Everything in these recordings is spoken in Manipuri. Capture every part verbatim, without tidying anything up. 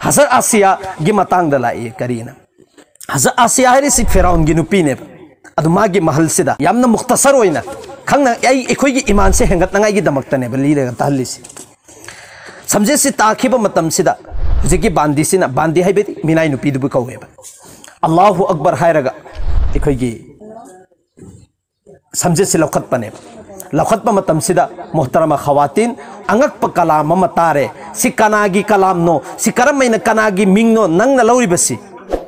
ꯍꯖꯔꯠ ꯑꯁꯤꯌꯥꯒꯤ ꯃꯇꯥꯡꯗ ꯂꯥꯛꯏ꯫ ꯀꯔꯤꯅ? ꯍꯖꯔꯠ ꯑꯁꯤꯌꯥ ꯍꯥꯏꯔꯤꯁꯤ ꯐꯦꯔꯥꯎꯟꯒꯤ ꯅꯨꯄꯤꯅꯦꯕ꯫ ꯑꯗꯨ ꯃꯥꯒꯤ ꯃꯍꯜꯁꯤꯗ ꯌꯥꯝꯅ ꯃꯨꯛꯇꯁꯔ ꯑꯣꯏꯅ ꯈꯪꯅ ꯑꯩ ꯑꯩꯈꯣꯏꯒꯤ ꯏꯃꯥꯟꯁꯦ ꯍꯦꯟꯒꯠꯅꯉꯥꯏꯒꯤꯗꯃꯛꯇꯅꯦꯕ ꯂꯤꯔꯒ ꯇꯥꯍꯜꯂꯤꯁꯤ꯫ ꯁꯝꯖꯦꯠꯁꯤ ꯇꯥꯈꯤꯕ ꯃꯇꯝꯁꯤꯗ ꯍꯧꯖꯤꯛꯀꯤ ꯕꯥꯟꯗꯤꯁꯤꯅ, ꯕꯥꯟꯗꯤ ꯍꯥꯏꯕꯗꯤ ꯃꯤꯅꯥꯏ ꯅꯨꯄꯤꯗꯨꯕꯨ ꯀꯧꯋꯦꯕ, "ꯑꯜꯂꯥꯍꯨ ꯑꯛꯕꯔ" ꯍꯥꯏꯔꯒ ꯑꯩꯈꯣꯏꯒꯤ ꯁꯝꯖꯦꯠꯁꯤ ꯂꯧꯈꯠꯄꯅꯦꯕ꯫ ꯂꯧꯈꯠꯄ ꯃꯇꯝꯁꯤꯗ ꯃꯣꯍꯇꯔꯃ ꯈꯋꯥꯇꯤꯟ, ꯑꯉꯛꯄ ꯀꯂꯥꯝ ꯑꯃ ꯇꯥꯔꯦ꯫ ꯁꯤ ꯀꯅꯥꯒꯤ ꯀꯂꯥꯝꯅꯣ? ꯁꯤ ꯀꯔꯝ ꯍꯥꯏꯅ, ꯀꯅꯥꯒꯤ ꯃꯤꯡꯅꯣ ꯅꯪꯅ ꯂꯧꯔꯤꯕꯁꯤ?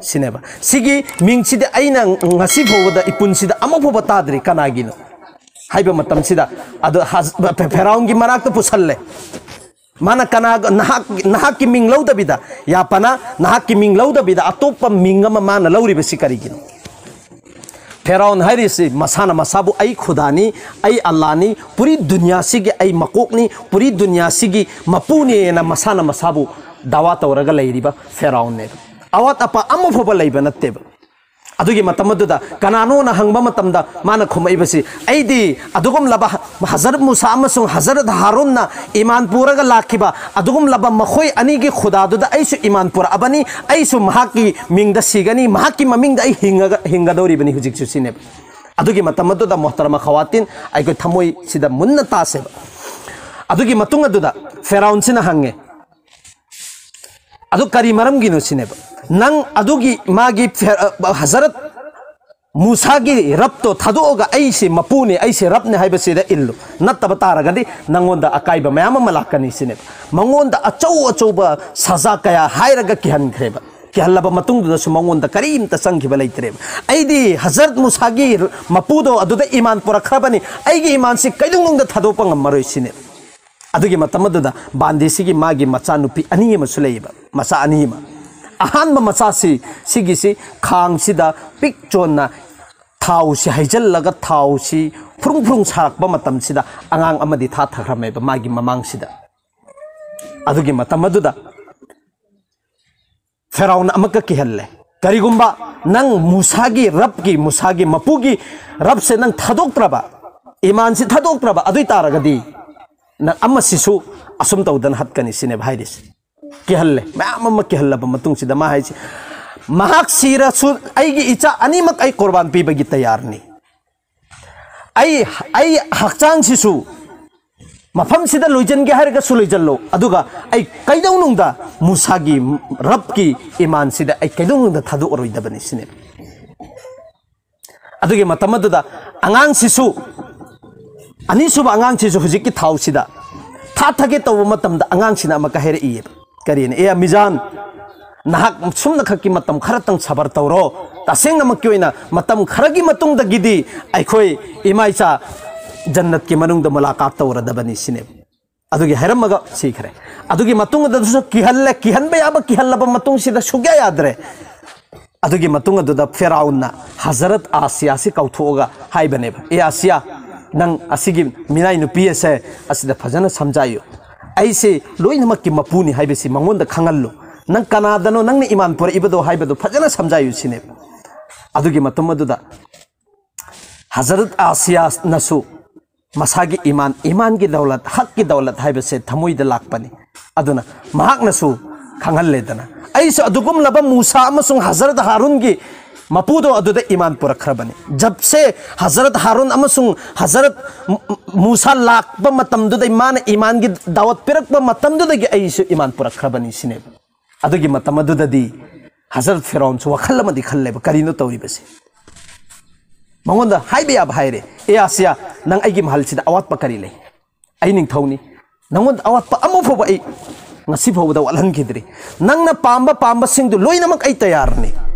ꯁꯤꯅꯦꯕ꯫ ꯁꯤꯒꯤ ꯃꯤꯡꯁꯤꯗꯤ ꯑꯩꯅ ꯉꯁꯤ ꯐꯥꯎꯕꯗ ꯏꯄꯨꯟꯁꯤꯗ ꯑꯃ ꯐꯥꯎꯕ ꯇꯥꯗ꯭ꯔꯤ, ꯀꯅꯥꯒꯤꯅꯣ ꯍꯥꯏꯕ ꯃꯇꯝꯁꯤꯗ꯫ ꯑꯗꯣ ꯍꯖ-, ꯐꯦ-, ꯐꯦꯔꯥꯎꯟꯒꯤ ꯃꯅꯥꯛꯇ ꯄꯨꯁꯜꯂꯦ꯫ ꯃꯥꯅ ꯀꯅꯥ, ꯅꯍꯥꯛ, ꯅꯍꯥꯛꯀꯤ ꯃꯤꯡ ꯂꯧꯗꯕꯤꯗ, ꯌꯥꯄꯅ ꯅꯍꯥꯛꯀꯤ ꯃꯤꯡ ꯂꯧꯗꯕꯤꯗ ꯑꯇꯣꯞꯄ ꯃꯤꯡ ꯑꯃ ꯃꯥꯅ ꯂꯧꯔꯤꯕꯁꯤ ꯀꯔꯤꯒꯤꯅꯣ? ꯐꯦꯔꯥꯎꯟ ꯍꯥꯏꯔꯤꯁꯤ ꯃꯁꯥꯅ ꯃꯁꯥꯕꯨ "ꯑꯩ ꯈꯨꯗꯥꯅꯤ, ꯑꯩ ꯑꯜꯂꯥꯅꯤ, ꯄꯨꯔꯤ ꯗꯨꯅꯤꯌꯥꯁꯤꯒꯤ ꯑꯩ ꯃꯀꯣꯛꯅꯤ, ꯄꯨꯔꯤ ꯗꯨꯅꯤꯌꯥꯁꯤꯒꯤ ꯃꯄꯨꯅꯦꯅ" ꯃꯁꯥꯅ ꯃꯁꯥꯕꯨ ꯗꯥꯋꯥ ꯇꯧꯔꯒ ꯂꯩꯔꯤꯕ ꯐꯦꯔꯥꯎꯟꯅꯦꯕ꯫ ꯑꯋꯥꯠ ꯑꯄꯥ ꯑꯃ ꯐꯥꯎꯕ ꯂꯩꯕ ꯅꯠꯇꯦꯕ꯫ ꯑꯗꯨꯒꯤ ꯃꯇꯝ ꯑꯗꯨꯗ ꯀꯅꯥꯅꯣꯅ ꯍꯪꯕ ꯃꯇꯝꯗ ꯃꯥꯅ ꯈꯨꯝꯃꯛꯏꯕꯁꯤ, "ꯑꯩꯗꯤ ꯑꯗꯨꯒꯨꯝꯂꯕ ꯍ-, ꯍꯖꯔꯠ ꯃꯨꯁꯥ ꯑꯃꯁꯨꯡ ꯍꯖꯔꯠ ꯍꯥꯔꯨꯟꯅ ꯏꯃꯥꯟ ꯄꯨꯔꯒ ꯂꯥꯛꯈꯤꯕ ꯑꯗꯨꯒꯨꯝꯂꯕ ꯃꯈꯣꯏ ꯑꯅꯤꯒꯤ ꯈꯨꯗꯥꯗꯨꯗ ꯑꯩꯁꯨ ꯏꯃꯥꯟ ꯄꯨꯔꯛꯑꯕꯅꯤ, ꯑꯩꯁꯨ ꯃꯍꯥꯛꯀꯤ ꯃꯤꯡꯗ ꯁꯤꯒꯅꯤ, ꯃꯍꯥꯛꯀꯤ ꯃꯃꯤꯡꯗ ꯑꯩ ꯍꯤꯡꯉꯒ, ꯍꯤꯡꯒꯗꯧꯔꯤꯕꯅꯤ ꯍꯧꯖꯤꯛꯁꯨ" ꯁꯤꯅꯦꯕ꯫ ꯑꯗꯨꯒꯤ ꯃꯇꯝ ꯑꯗꯨꯗ ꯃꯣꯍꯇꯔꯃ ꯈꯋꯥꯇꯤꯟ, ꯑꯩꯈꯣꯏ ꯊꯃꯣꯏꯁꯤꯗ ꯃꯨꯟꯅ ꯇꯥꯁꯦꯕ꯫ ꯑꯗꯨꯒꯤ ꯃꯇꯨꯡ ꯑꯗꯨꯗ ꯐꯦꯔꯥꯎꯟꯁꯤꯅ ꯍꯪꯉꯦ, "ꯑꯗꯨ ꯀꯔꯤ ꯃꯔꯝꯒꯤꯅꯣ?" ꯁꯤꯅꯦꯕ꯫ "ꯅꯪ ꯑꯗꯨꯒꯤ ꯃꯥꯒꯤ ꯐꯦ-, ꯑ, ꯍꯖꯔꯠ ꯃꯨꯁꯥꯒꯤ ꯔꯕꯇꯣ ꯊꯥꯗꯣꯛꯑꯒ ꯑꯩꯁꯦ ꯃꯄꯨꯅꯦ, ꯑꯩꯁꯦ ꯔꯕꯅꯦ ꯍꯥꯏꯕꯁꯤꯗ ꯏꯜꯂꯨ꯫ ꯅꯠꯇꯕ ꯇꯥꯔꯒꯗꯤ ꯅꯪꯉꯣꯟꯗ ꯑꯀꯥꯏꯕ ꯃꯌꯥꯝ ꯑꯃ ꯂꯥꯛꯀꯅꯤ" ꯁꯤꯅꯦꯕ꯫ ꯃꯉꯣꯟꯗ ꯑꯆꯧ ꯑꯆꯧꯕ ꯁꯖꯥ ꯀꯌꯥ ꯍꯥꯏꯔꯒ ꯀꯤꯍꯟꯈ꯭ꯔꯦꯕ꯫ ꯀꯤꯍꯜꯂꯕ ꯃꯇꯨꯡꯗꯨꯗꯁꯨ ꯃꯉꯣꯟꯗ ꯀꯔꯤꯝꯇ ꯆꯪꯈꯤꯕ ꯂꯩꯇ꯭ꯔꯦꯕ꯫ "ꯑꯩꯗꯤ ꯍꯖꯔꯠ ꯃꯨꯁꯥꯒꯤ ꯃꯄꯨꯗꯣ ꯑꯗꯨꯗ ꯏꯃꯥꯟ ꯄꯨꯔꯛꯈ꯭ꯔꯕꯅꯤ, ꯑꯩꯒꯤ ꯏꯃꯥꯟꯁꯤ ꯀꯩꯗꯧꯅꯨꯡꯗ ꯊꯥꯗꯣꯛꯄ ꯉꯝꯃꯔꯣꯏ" ꯁꯤꯅꯦꯕ꯫ ꯑꯗꯨꯒꯤ ꯃꯇꯝ ꯑꯗꯨꯗ ꯕꯥꯟꯗꯤꯁꯤꯒꯤ ꯃꯥꯒꯤ ꯃꯆꯥꯅꯨꯄꯤ ꯑꯅꯤ ꯑꯃꯁꯨ ꯂꯩꯌꯦꯕ, ꯃꯆꯥ ꯑꯅꯤ ꯑꯃ꯫ ꯑꯍꯥꯟꯕ ꯃꯆꯥꯁꯤ, ꯁꯤꯒꯤꯁꯤ ꯈꯥꯡꯁꯤꯗ ꯄꯤꯛ ꯆꯣꯟꯅ ꯊꯥꯎꯁꯤ ꯍꯩꯖꯤꯜꯂꯒ, ꯊꯥꯎꯁꯤ ꯐ꯭ꯔꯨꯡ ꯐ꯭ꯔꯨꯡ ꯁꯥꯔꯛꯄ ꯃꯇꯝꯁꯤꯗ ꯑꯉꯥꯡ ꯑꯃꯗꯤ ꯊꯥꯊꯈ꯭ꯔꯝꯃꯦꯕ ꯃꯥꯒꯤ ꯃꯃꯥꯡꯁꯤꯗ꯫ ꯑꯗꯨꯒꯤ ꯃꯇꯝ ꯑꯗꯨꯗ ꯐꯦꯔꯥꯎꯟꯅ ꯑꯃꯨꯛꯀ ꯀꯤꯍꯜꯂꯦ, "ꯀꯔꯤꯒꯨꯝꯕ ꯅꯪ ꯃꯨꯁꯥꯒꯤ ꯔꯕꯀꯤ, ꯃꯨꯁꯥꯒꯤ ꯃꯄꯨꯒꯤ ꯔꯕꯁꯦ ꯅꯪ ꯊꯥꯗꯣꯛꯇ꯭ꯔꯕ, ꯏꯃꯥꯟꯁꯤ ꯊꯥꯗꯣꯛꯇ꯭ꯔꯕ ꯑꯗꯨ ꯑꯣꯏ ꯇꯥꯔꯒꯗꯤ ꯅꯪ ꯑꯃꯁꯤꯁꯨ ꯑꯁꯨꯝ ꯇꯧꯗꯅ ꯍꯠꯀꯅꯤ" ꯁꯤꯅꯦꯕ ꯍꯥꯏꯔꯤꯁꯦ꯫ ꯀꯤꯍꯜꯂꯦ꯫ ꯃꯌꯥꯝ ꯑꯃ ꯀꯤꯍꯜꯂꯕ ꯃꯇꯨꯡꯁꯤꯗ ꯃꯥ ꯍꯥꯏꯁꯤ, "ꯃꯍꯥꯛ ꯁꯤꯔꯁꯨ ꯑꯩꯒꯤ ꯏꯆꯥ ꯑꯅꯤꯃꯛ ꯑꯩ ꯀꯣꯔꯕꯥꯟ ꯄꯤꯕꯒꯤ ꯇꯌꯥꯔꯅꯤ꯫ ꯑꯩ, ꯑꯩ ꯍꯛꯆꯥꯡꯁꯤꯁꯨ ꯃꯐꯝꯁꯤꯗ ꯂꯣꯏꯁꯤꯟꯒꯦ ꯍꯥꯏꯔꯒꯁꯨ ꯂꯣꯏꯁꯤꯜꯂꯣ, ꯑꯗꯨꯒ ꯑꯩ ꯀꯩꯗꯧꯅꯨꯡꯗ ꯃꯨꯁꯥꯒꯤ, ꯔꯕꯀꯤ ꯏꯃꯥꯟꯁꯤꯗ ꯑꯩ ꯀꯩꯗꯧꯅꯨꯡꯗ ꯊꯥꯗꯣꯛꯑꯔꯣꯏꯗꯕꯅꯤ" ꯁꯤꯅꯦꯕ꯫ ꯑꯗꯨꯒꯤ ꯃꯇꯝ ꯑꯗꯨꯗ ꯑꯉꯥꯡꯁꯤꯁꯨ, ꯑꯅꯤꯁꯨꯕ ꯑꯉꯥꯡꯁꯤꯁꯨ ꯍꯧꯖꯤꯛꯀꯤ ꯊꯥꯎꯁꯤꯗ ꯊꯥꯊꯒꯦ ꯇꯧꯕ ꯃꯇꯝꯗ ꯑꯉꯥꯡꯁꯤꯅ ꯑꯃꯨꯛꯀ ꯍꯥꯏꯔꯛꯏꯌꯦꯕ, ꯀꯔꯤꯅ, "ꯑꯦ ꯃꯤꯖꯥꯟ, ꯅꯍꯥꯛ ꯁꯨꯝꯅꯈꯛꯀꯤ ꯃꯇꯝ ꯈꯔꯇꯪ ꯁꯕꯔ ꯇꯧꯔꯣ, ꯇꯁꯦꯡꯅꯃꯛꯀꯤ ꯑꯣꯏꯅ ꯃꯇꯝ ꯈꯔꯒꯤ ꯃꯇꯨꯡꯗꯒꯤꯗꯤ ꯑꯩꯈꯣꯏ ꯏꯃꯥ ꯏꯆꯥ ꯖꯟꯅꯠꯀꯤ ꯃꯅꯨꯡꯗ ꯃꯨꯂꯥꯀꯥꯠ ꯇꯧꯔꯗꯕꯅꯤ" ꯁꯤꯅꯦꯕ꯫ ꯑꯗꯨꯒꯤ ꯍꯥꯏꯔꯝꯃꯒ ꯁꯤꯈ꯭ꯔꯦ꯫ ꯑꯗꯨꯒꯤ ꯃꯇꯨꯡ ꯑꯗꯨꯗꯁꯨ ꯀꯤꯍꯜꯂꯦ, ꯀꯤꯍꯟꯕ ꯌꯥꯕ ꯀꯤꯍꯜꯂꯕ ꯃꯇꯨꯡꯁꯤꯗ ꯁꯨꯛꯌꯥ ꯌꯥꯗ꯭ꯔꯦ꯫ ꯑꯗꯨꯒꯤ ꯃꯇꯨꯡ ꯑꯗꯨꯗ ꯐꯦꯔꯥꯎꯟꯅ ꯍꯖꯔꯠ ꯑꯥꯁꯤꯌꯥꯁꯤ ꯀꯧꯊꯣꯛꯑꯒ ꯍꯥꯏꯕꯅꯦꯕ, "ꯑꯦ ꯑꯥꯁꯤꯌꯥ, ꯅꯪ ꯑꯁꯤꯒꯤ ꯃꯤꯅꯥꯏ ꯅꯨꯄꯤ ꯑꯁꯦ ꯑꯁꯤꯗ ꯐꯖꯅ ꯁꯝꯖꯥꯏꯌꯨ꯫ ꯑꯩꯁꯦ ꯂꯣꯏꯅꯃꯛꯀꯤ ꯃꯄꯨꯅꯤ ꯍꯥꯏꯕꯁꯤ ꯃꯉꯣꯟꯗ ꯈꯪꯍꯜꯂꯨ꯫ ꯅꯪ ꯀꯅꯥꯗꯅꯣ ꯅꯪꯅ ꯏꯃꯥꯟ ꯄꯨꯔꯛꯏꯕꯗꯣ ꯍꯥꯏꯕꯗꯣ ꯐꯖꯅ ꯁꯝꯖꯥꯏꯌꯨ" ꯁꯤꯅꯦꯕ꯫ ꯑꯗꯨꯒꯤ ꯃꯇꯝ ꯑꯗꯨꯗ ꯍꯖꯔꯠ ꯑꯥꯁꯤꯌꯥꯅꯁꯨ ꯃꯁꯥꯒꯤ ꯏꯃꯥꯟ, ꯏꯃꯥꯟꯒꯤ ꯗꯧꯂꯠ, ꯍꯛꯀꯤ ꯗꯧꯂꯠ ꯍꯥꯏꯕꯁꯦ ꯊꯃꯣꯏꯗ ꯂꯥꯛꯄꯅꯤ꯫ ꯑꯗꯨꯅ ꯃꯍꯥꯛꯅꯁꯨ ꯈꯪꯍꯜꯂꯦꯗꯅ, "ꯑꯩꯁꯨ ꯑꯗꯨꯒꯨꯝꯂꯕ ꯃꯨꯁꯥ ꯑꯃꯁꯨꯡ ꯍꯖꯔꯠ ꯍꯥꯔꯨꯟꯒꯤ ꯃꯄꯨꯗꯣ ꯑꯗꯨꯗ ꯏꯃꯥꯟ ꯄꯨꯔꯛꯈ꯭ꯔꯕꯅꯤ꯫ ꯖꯕꯁꯦ ꯍꯖꯔꯠ ꯍꯥꯔꯨꯟ ꯑꯃꯁꯨꯡ ꯍꯖꯔꯠ ꯃꯨ-, ꯃꯨꯁꯥ ꯂꯥꯛꯄ ꯃꯇꯝꯗꯨꯗ, ꯃꯥꯅ ꯏꯃꯥꯟꯒꯤ ꯗꯥꯋꯠ ꯄꯤꯔꯛꯄ ꯃꯇꯝꯗꯨꯗꯒꯤ ꯑꯩꯁꯨ ꯏꯃꯥꯟ ꯄꯨꯔꯛꯈ꯭ꯔꯕꯅꯤ" ꯁꯤꯅꯦꯕ꯫ ꯑꯗꯨꯒꯤ ꯃꯇꯝ ꯑꯗꯨꯗꯗꯤ ꯍꯖꯔꯠ ꯐꯤꯔꯥꯎꯟꯁꯨ ꯋꯥꯈꯜ ꯑꯃꯗꯤ ꯈꯜꯂꯦꯕ, "ꯀꯔꯤꯅꯣ ꯇꯧꯔꯤꯕꯁꯦ?" ꯃꯉꯣꯟꯗ ꯍꯥꯏꯕ ꯌꯥꯕ ꯍꯥꯏꯔꯦ, "ꯑꯦ ꯑꯥꯁꯤꯌꯥ, ꯅꯪ ꯑꯩꯒꯤ ꯃꯍꯜꯁꯤꯗ ꯑꯋꯥꯠꯄ ꯀꯔꯤ ꯂꯩ? ꯑꯩ ꯅꯤꯡꯊꯧꯅꯤ, ꯅꯪꯉꯣꯟꯗ ꯑꯋꯥꯠꯄ ꯑꯃ ꯐꯥꯎꯕ ꯑꯩ ꯉꯁꯤ ꯐꯥꯎꯕꯗ ꯋꯥꯠꯍꯟꯈꯤꯗ꯭ꯔꯤ꯫ ꯅꯪꯅ ꯄꯥꯝꯕ ꯄꯥꯝꯕꯁꯤꯡꯗꯨ ꯂꯣꯏꯅꯃꯛ ꯑꯩ ꯇꯌꯥꯔꯅꯤ꯫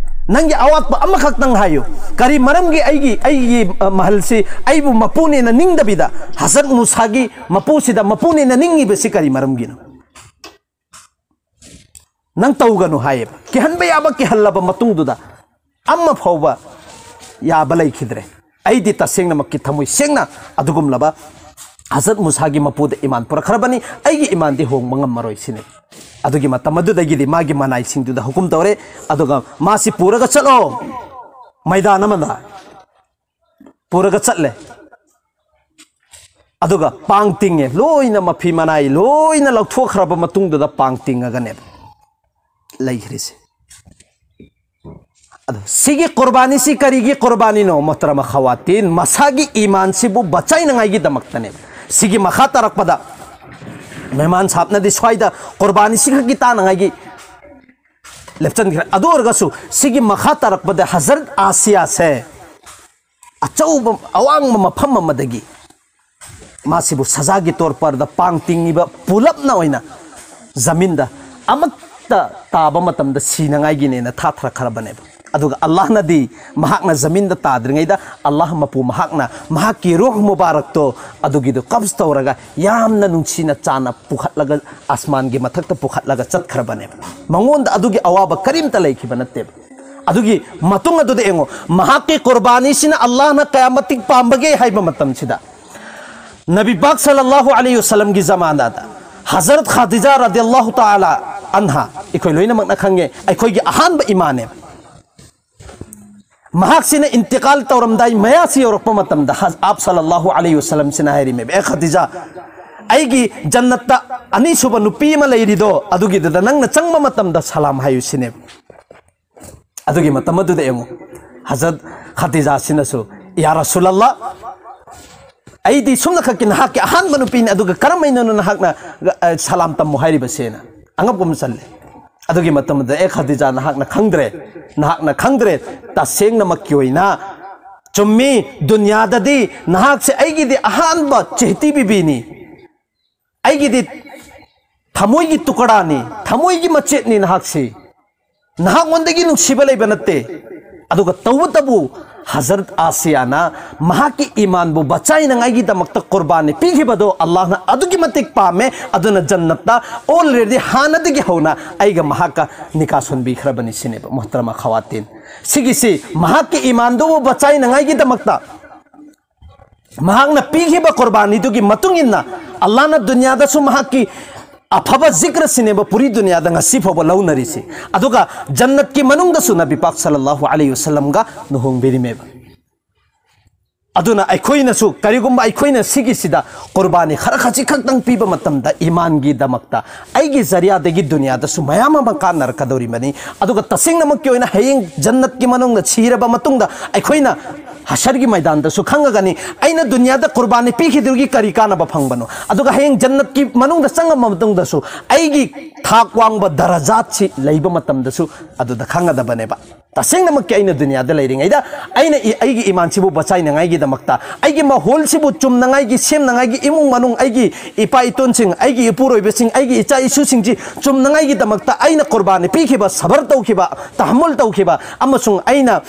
ꯅꯪꯒꯤ ꯑꯋꯥꯠꯄ ꯑꯃꯈꯛꯇꯪ ꯍꯥꯏꯌꯨ꯫ ꯀꯔꯤ ꯃꯔꯝꯒꯤ ꯑꯩꯒꯤ, ꯑꯩꯒꯤ, ꯑ, ꯃꯍꯜꯁꯤ ꯑꯩꯕꯨ ꯃꯄꯨꯅꯦꯅ ꯅꯤꯡꯗꯕꯤꯗ ꯍꯖꯔꯠ ꯃꯨꯁꯥꯒꯤ ꯃꯄꯨꯁꯤꯗ ꯃꯄꯨꯅꯦꯅ ꯅꯤꯡꯉꯤꯕꯁꯤ ꯀꯔꯤ ꯃꯔꯝꯒꯤꯅꯣ?" ꯅꯪ ꯇꯧꯒꯅꯨ ꯍꯥꯏꯌꯦꯕ꯫ ꯀꯤꯍꯟꯕ ꯌꯥꯕ ꯀꯤꯍꯜꯂꯕ ꯃꯇꯨꯡꯗꯨꯗ ꯑꯃ ꯐꯥꯎꯕ ꯌꯥꯕ ꯂꯩꯈꯤꯗ꯭ꯔꯦ꯫ "ꯑꯩꯗꯤ ꯇꯁꯦꯡꯅꯃꯛꯀꯤ ꯊꯃꯣꯏ ꯁꯦꯡꯅ ꯑꯗꯨꯒꯨꯝꯂꯕ ꯍꯖꯔꯠ ꯃꯨꯁꯥꯒꯤ ꯃꯄꯨꯗ ꯏꯃꯥꯟ ꯄꯨꯔꯛꯈ꯭ꯔꯕꯅꯤ, ꯑꯩꯒꯤ ꯏꯃꯥꯟꯗꯤ ꯍꯣꯡꯕ ꯉꯝꯃꯔꯣꯏ" ꯁꯤꯅꯤ꯫ ꯑꯗꯨꯒꯤ ꯃꯇꯝ ꯑꯗꯨꯗꯒꯤꯗꯤ ꯃꯥꯒꯤ ꯃꯅꯥꯏꯁꯤꯡꯗꯨꯗ ꯍꯨꯀꯨꯝ ꯇꯧꯔꯦ, ꯑꯗꯨꯒ "ꯃꯥꯁꯤ ꯄꯨꯔꯒ ꯆꯠꯂꯣ, ꯃꯩꯗꯥꯟ ꯑꯃꯗ ꯄꯨꯔꯒ ꯆꯠꯂꯦ"꯫ ꯑꯗꯨꯒ ꯄꯥꯡ ꯇꯤꯡꯉꯦ, ꯂꯣꯏꯅ ꯃꯐꯤ ꯃꯅꯥꯏ ꯂꯣꯏꯅ ꯂꯧꯊꯣꯛꯈ꯭ꯔꯕ ꯃꯇꯨꯡꯗꯨꯗ ꯄꯥꯡ ꯇꯤꯡꯉꯒꯅꯦꯕ, ꯂꯩꯈ꯭ꯔꯤꯁꯦ꯫ ꯑꯗꯣ ꯁꯤꯒꯤ ꯀꯨꯔꯕꯥꯅꯤꯁꯤ ꯀꯔꯤꯒꯤ ꯀꯨꯔꯕꯥꯅꯤꯅꯣ? ꯃꯣꯍꯇꯔꯃ ꯈꯋꯥꯇꯤꯟ, ꯃꯁꯥꯒꯤ ꯏꯃꯥꯟꯁꯤꯕꯨ ꯕꯆꯥꯏꯅꯉꯥꯏꯒꯤꯗꯃꯛꯇꯅꯦꯕ꯫ ꯁꯤꯒꯤ ꯃꯈꯥ ꯇꯥꯔꯛꯄꯗ ꯃꯦꯍꯃꯥꯟ ꯁꯥꯍꯕꯅꯗꯤ ꯁ꯭ꯋꯥꯏꯗ ꯀꯨꯔꯕꯥꯅꯤꯁꯤ ꯈꯛꯀꯤ ꯇꯥꯅꯉꯥꯏꯒꯤ ꯂꯦꯞꯆꯟꯈ꯭ꯔꯦ꯫ ꯑꯗꯨ ꯑꯣꯏꯔꯒꯁꯨ ꯁꯤꯒꯤ ꯃꯈꯥ ꯇꯥꯔꯛꯄꯗ ꯍꯖꯔꯠ ꯑꯥꯁꯤꯌꯥꯁꯦ ꯑꯆꯧꯕ ꯑꯋꯥꯡꯕ ꯃꯐꯝ ꯑꯃꯗꯒꯤ ꯃꯥꯁꯤꯕꯨ ꯁꯖꯥꯒꯤ ꯇꯣꯔꯄꯔꯗ ꯄꯥꯡ ꯇꯤꯡꯉꯤꯕ ꯄꯨꯂꯞꯅ ꯑꯣꯏꯅ ꯖꯃꯤꯟꯗ ꯑꯃꯠꯇ ꯇꯥꯕ ꯃꯇꯝꯗ ꯁꯤꯅꯉꯥꯏꯒꯤꯅꯦꯅ ꯊꯥꯊꯔꯛꯈ꯭ꯔꯕꯅꯦꯕ꯫ ꯑꯗꯨꯒ ꯑꯜꯂꯥꯍꯅꯗꯤ ꯃꯍꯥꯛꯅ ꯖꯃꯤꯟꯗ ꯇꯥꯗ꯭ꯔꯤꯉꯩꯗ ꯑꯜꯂꯥꯍ ꯃꯄꯨ ꯃꯍꯥꯛꯅ ꯃꯍꯥꯛꯀꯤ ꯔꯨꯍ ꯃꯨꯕꯥꯔꯛꯇꯣ ꯑꯗꯨꯒꯤꯗꯨ ꯀꯕꯖ ꯇꯧꯔꯒ ꯌꯥꯝꯅ ꯅꯨꯡꯁꯤꯅ ꯆꯥꯅ ꯄꯨꯈꯠꯂꯒ ꯑꯁꯃꯥꯟꯒꯤ ꯃꯊꯛꯇ ꯄꯨꯈꯠꯂꯒ ꯆꯠꯈ꯭ꯔꯕꯅꯦꯕ꯫ ꯃꯉꯣꯟꯗ ꯑꯗꯨꯒꯤ ꯑꯋꯥꯕ ꯀꯔꯤꯝꯇ ꯂꯩꯈꯤꯕ ꯅꯠꯇꯦꯕ꯫ ꯑꯗꯨꯒꯤ ꯃꯇꯨꯡ ꯑꯗꯨꯗ ꯌꯦꯡꯉꯣ, ꯃꯍꯥꯛꯀꯤ ꯀꯨꯔꯕꯥꯅꯤꯁꯤꯅ ꯑꯜꯂꯥꯍꯅ ꯀꯌꯥ ꯃꯇꯤꯛ ꯄꯥꯝꯕꯒꯦ ꯍꯥꯏꯕ ꯃꯇꯝꯁꯤꯗ, ꯅꯕꯤ ꯄꯥꯛ ꯁꯜꯂꯜꯂꯥꯍꯨ ꯑꯂꯩꯍꯤ ꯋꯁꯜꯂꯝꯒꯤ ꯖꯃꯥꯅꯥꯗ ꯍꯖꯔꯠ ꯈꯥꯗꯤꯖꯥ ꯔꯗꯤꯌꯜꯂꯥꯍꯨ ꯇꯥꯂꯥ ꯑꯟꯍꯥ, ꯑꯩꯈꯣꯏ ꯂꯣꯏꯅꯃꯛꯅ ꯈꯪꯉꯦ, ꯑꯩꯈꯣꯏꯒꯤ ꯑꯍꯥꯟꯕ ꯏꯃꯥꯅꯦ꯫ ꯃꯍꯥꯛꯁꯤꯅ ꯏꯟꯇꯤꯀꯥꯜ ꯇꯧꯔꯝꯗꯥꯏ ꯃꯌꯥꯁꯤ ꯌꯧꯔꯛꯄ ꯃꯇꯝꯗ ꯍꯖ-, ꯑꯥꯞ ꯁꯜꯂꯜꯂꯥꯍꯨ ꯑꯂꯩꯍꯤ ꯋꯁꯜꯂꯝꯁꯤꯅ ꯍꯥꯏꯔꯤꯃꯦꯕ, "ꯑꯦ ꯈꯥꯗꯤꯖꯥ, ꯑꯩꯒꯤ ꯖꯟꯅꯠꯇ ꯑꯅꯤꯁꯨꯕ ꯅꯨꯄꯤ ꯑꯃ ꯂꯩꯔꯤꯗꯣ, ꯑꯗꯨꯒꯤꯗꯨꯗ ꯅꯪꯅ ꯆꯪꯕ ꯃꯇꯝꯗ ꯁꯂꯥꯝ ꯍꯥꯏꯌꯨ" ꯁꯤꯅꯦꯕ꯫ ꯑꯗꯨꯒꯤ ꯃꯇꯝ ꯑꯗꯨꯗ ꯌꯦꯡꯉꯨ, ꯍꯖꯔꯠ ꯈꯗꯤꯖꯥꯁꯤꯅꯁꯨ, "ꯌꯥ ꯔꯁꯨꯂꯜꯂꯥ, ꯑꯩꯗꯤ ꯁꯨꯝꯅꯈꯛꯀꯤ ꯅꯍꯥꯛꯀꯤ ꯑꯍꯥꯟꯕ ꯅꯨꯄꯤꯅꯤ, ꯑꯗꯨꯒ ꯀꯔꯝꯍꯥꯏꯅꯅꯣ ꯅꯍꯥꯛꯅ, ꯑ, ꯁꯂꯥꯝ ꯇꯝꯃꯨ ꯍꯥꯏꯔꯤꯕꯁꯦꯅ?" ꯑꯉꯛꯄ ꯑꯃ ꯆꯜꯂꯦ꯫ ꯑꯗꯨꯒꯤ ꯃꯇꯝꯗ, "ꯑꯦ ꯈꯗꯤꯖꯥ, ꯅꯍꯥꯛꯅ ꯈꯪꯗ꯭ꯔꯦ, ꯅꯍꯥꯛꯅ ꯈꯪꯗ꯭ꯔꯦ꯫ ꯇꯁꯦꯡꯅꯃꯛꯀꯤ ꯑꯣꯏꯅ ꯆꯨꯝꯃꯤ, ꯗꯨꯅꯤꯌꯥꯗꯗꯤ ꯅꯍꯥꯛꯁꯦ ꯑꯩꯒꯤꯗꯤ ꯑꯍꯥꯟꯕ ꯆꯦꯍꯇꯤ ꯕꯤꯕꯤꯅꯤ, ꯑꯩꯒꯤꯗꯤ ꯊꯃꯣꯏꯒꯤ ꯇꯨꯀꯔꯥꯅꯤ, ꯊꯃꯣꯏꯒꯤ ꯃꯆꯦꯠꯅꯤ ꯅꯍꯥꯛꯁꯤ꯫ ꯅꯍꯥꯛꯉꯣꯟꯗꯒꯤ ꯅꯨꯡꯁꯤꯕ ꯂꯩꯕ ꯅꯠꯇꯦ꯫ ꯑꯗꯨꯒ ꯇꯧꯕꯇꯕꯨ ꯍꯖꯔꯠ ꯑꯥꯁꯤꯌꯥꯅ ꯃꯍꯥꯛꯀꯤ ꯏꯃꯥꯟꯕꯨ ꯕꯆꯥꯏꯅꯉꯥꯏꯒꯤꯗꯃꯛꯇ ꯀꯨꯔꯕꯥꯅꯤ ꯄꯤꯈꯤꯕꯗꯣ ꯑꯜꯂꯥꯍꯅ ꯑꯗꯨꯛꯀꯤ ꯃꯇꯤꯛ ꯄꯥꯝꯃꯦ꯫ ꯑꯗꯨꯅ ꯖꯟꯅꯠꯇ already ꯍꯥꯟꯅꯗꯒꯤ ꯍꯧꯅ ꯑꯩꯒ ꯃꯍꯥꯛꯀ ꯅꯤꯀꯥ ꯁꯣꯟꯕꯤꯈ꯭ꯔꯕꯅꯤ" ꯁꯤꯅꯦꯕ, ꯃꯨꯍꯇꯔꯃ ꯈꯋꯥꯇꯤꯟ꯫ ꯁꯤꯒꯤꯁꯤ ꯃꯍꯥꯛꯀꯤ ꯏꯃꯥꯟꯗꯨꯕꯨ ꯕꯆꯥꯏꯅꯉꯥꯏꯒꯤꯗꯃꯛꯇ ꯃꯍꯥꯛꯅ ꯄꯤꯈꯤꯕ ꯀꯨꯔꯕꯥꯅꯤꯗꯨꯒꯤ ꯃꯇꯨꯡ ꯏꯟꯅ ꯑꯜꯂꯥꯍꯅ ꯗꯨꯅꯤꯌꯥꯗꯁꯨ ꯃꯍꯥꯛꯀꯤ ꯑꯐꯕ ꯖꯤꯀ꯭ꯔ ꯁꯤꯅꯦꯕ ꯄꯨꯔꯤ ꯗꯨꯅꯤꯌꯥꯗ ꯉꯁꯤ ꯐꯥꯎꯕ ꯂꯧꯅꯔꯤꯁꯤ꯫ ꯑꯗꯨꯒ ꯖꯟꯅꯠꯀꯤ ꯃꯅꯨꯡꯗꯁꯨ ꯅꯕꯤ ꯄꯥꯛ ꯁꯜꯂꯜꯂꯥꯍꯨ ꯑꯂꯩꯍꯤ ꯋꯁꯜꯂꯝꯒ ꯂꯨꯍꯣꯡꯕꯤꯔꯤꯃꯦꯕ꯫ ꯑꯗꯨꯅ ꯑꯩꯈꯣꯏꯅꯁꯨ ꯀꯔꯤꯒꯨꯝꯕ ꯑꯩꯈꯣꯏꯅ ꯁꯤꯒꯤꯁꯤꯗ ꯀꯨꯔꯕꯥꯅꯤ ꯈꯔ ꯈꯖꯤꯛ ꯈꯛꯇꯪ ꯄꯤꯕ ꯃꯇꯝꯗ ꯏꯃꯥꯟꯒꯤꯗꯃꯛꯇ ꯑꯩꯒꯤ ꯖꯔꯤꯌꯥꯗꯒꯤ ꯗꯨꯅꯤꯌꯥꯗꯁꯨ ꯃꯌꯥꯝ ꯑꯃ ꯀꯥꯟꯅꯔꯛꯀꯗꯧꯔꯤꯕꯅꯤ꯫ ꯑꯗꯨꯒ ꯇꯁꯦꯡꯅꯃꯛꯀꯤ ꯑꯣꯏꯅ ꯍꯌꯦꯡ ꯖꯟꯅꯠꯀꯤ ꯃꯅꯨꯡꯗ ꯁꯤꯔꯕ ꯃꯇꯨꯡꯗ ꯑꯩꯈꯣꯏꯅ ꯍꯁꯔꯒꯤ ꯃꯩꯗꯥꯟꯗꯁꯨ ꯈꯪꯉꯒꯅꯤ ꯑꯩꯅ ꯗꯨꯅꯤꯌꯥꯗ ꯀꯨꯔꯕꯥꯅꯤ ꯄꯤꯈꯤꯗꯨꯒꯤ ꯀꯔꯤ ꯀꯥꯟꯅꯕ ꯐꯪꯕꯅꯣ꯫ ꯑꯗꯨꯒ ꯍꯌꯦꯡ ꯖꯟꯅꯠꯀꯤ ꯃꯅꯨꯡꯗ ꯆꯪꯉꯕ ꯃꯇꯨꯡꯗꯁꯨ ꯑꯩꯒꯤ ꯊꯥꯛ ꯋꯥꯡꯕ ꯗꯔꯖꯥꯠꯁꯤ ꯂꯩꯕ ꯃꯇꯝꯗꯁꯨ ꯑꯗꯨꯗ ꯈꯪꯒꯗꯕꯅꯦꯕ꯫ ꯇꯁꯦꯡꯅꯃꯛꯀꯤ ꯑꯩꯅ ꯗꯨꯅꯤꯌꯥꯗ ꯂꯩꯔꯤꯉꯩꯗ ꯑꯩꯅ ꯏ- ꯑꯩꯒꯤ ꯏꯃꯥꯟꯁꯤꯕꯨ ꯕꯆꯥꯏꯅꯉꯥꯏꯒꯤꯗꯃꯛꯇ, ꯑꯩꯒꯤ ꯃꯍꯣꯜꯁꯤꯕꯨ ꯆꯨꯝꯅꯉꯥꯏꯒꯤ, ꯁꯦꯝꯅꯉꯥꯏꯒꯤ, ꯏꯃꯨꯡ ꯃꯅꯨꯡ, ꯑꯩꯒꯤ ꯏꯄꯥ ꯏꯇꯣꯟꯁꯤꯡ, ꯑꯩꯒꯤ ꯏꯄꯨꯔꯣꯏꯕꯁꯤꯡ, ꯑꯩꯒꯤ ꯏꯆꯥ ꯏꯁꯨꯁꯤꯡꯁꯤ ꯆꯨꯝꯅꯉꯥꯏꯒꯤꯗꯃꯛꯇ ꯑꯩꯅ ꯀꯨꯔꯕꯥꯅꯤ ꯄꯤꯈꯤꯕ, ꯁꯕꯔ ꯇꯧꯈꯤꯕ, ꯇꯍꯃꯨꯜ ꯇꯧꯈꯤꯕ ꯑꯃꯁꯨꯡ ꯑꯩꯅ